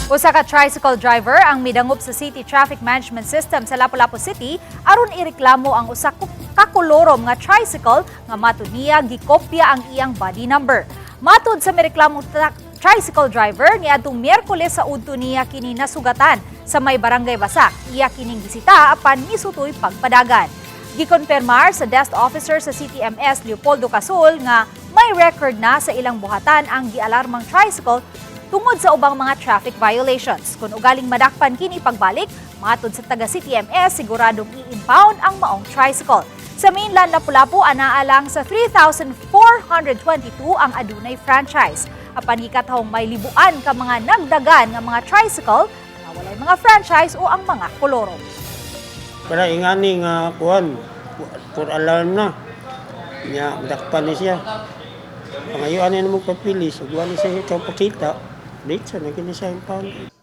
Usa ka tricycle driver ang midangop sa City Traffic Management System sa Lapu-Lapu City aron ireklamo ang usa ka kolorom nga tricycle nga matud niya gikopya ang iyang body number. Matud sa mireklamong tricycle driver, niadtong Miyerkules sa udto niya kini nasugatan sa may Barangay Basak. Iya kining gisita apan misutoy pagpadagan. Gikonfirmar sa desk officer sa CTMS, Leopoldo Casul, nga may record na sa ilang buhatan ang gialarmang tricycle tungod sa ubang mga traffic violations. Kung ugaling madakpan kini pagbalik, matod sa taga CTMS, siguradong i-impound ang maong tricycle. Sa mainland Lapu-Lapu, anaa lang sa 3,422 ang adunay franchise. Apan gikatahong may libuan ka mga nagdagan nga mga tricycle nga walay mga franchise o ang mga kolorom. Para ingani nga kuan, for alarm na. Nya madakpan ni siya. Pangayuan ni mo papilis, ug wala siya ikaw pakita. Dito na kini siya impound.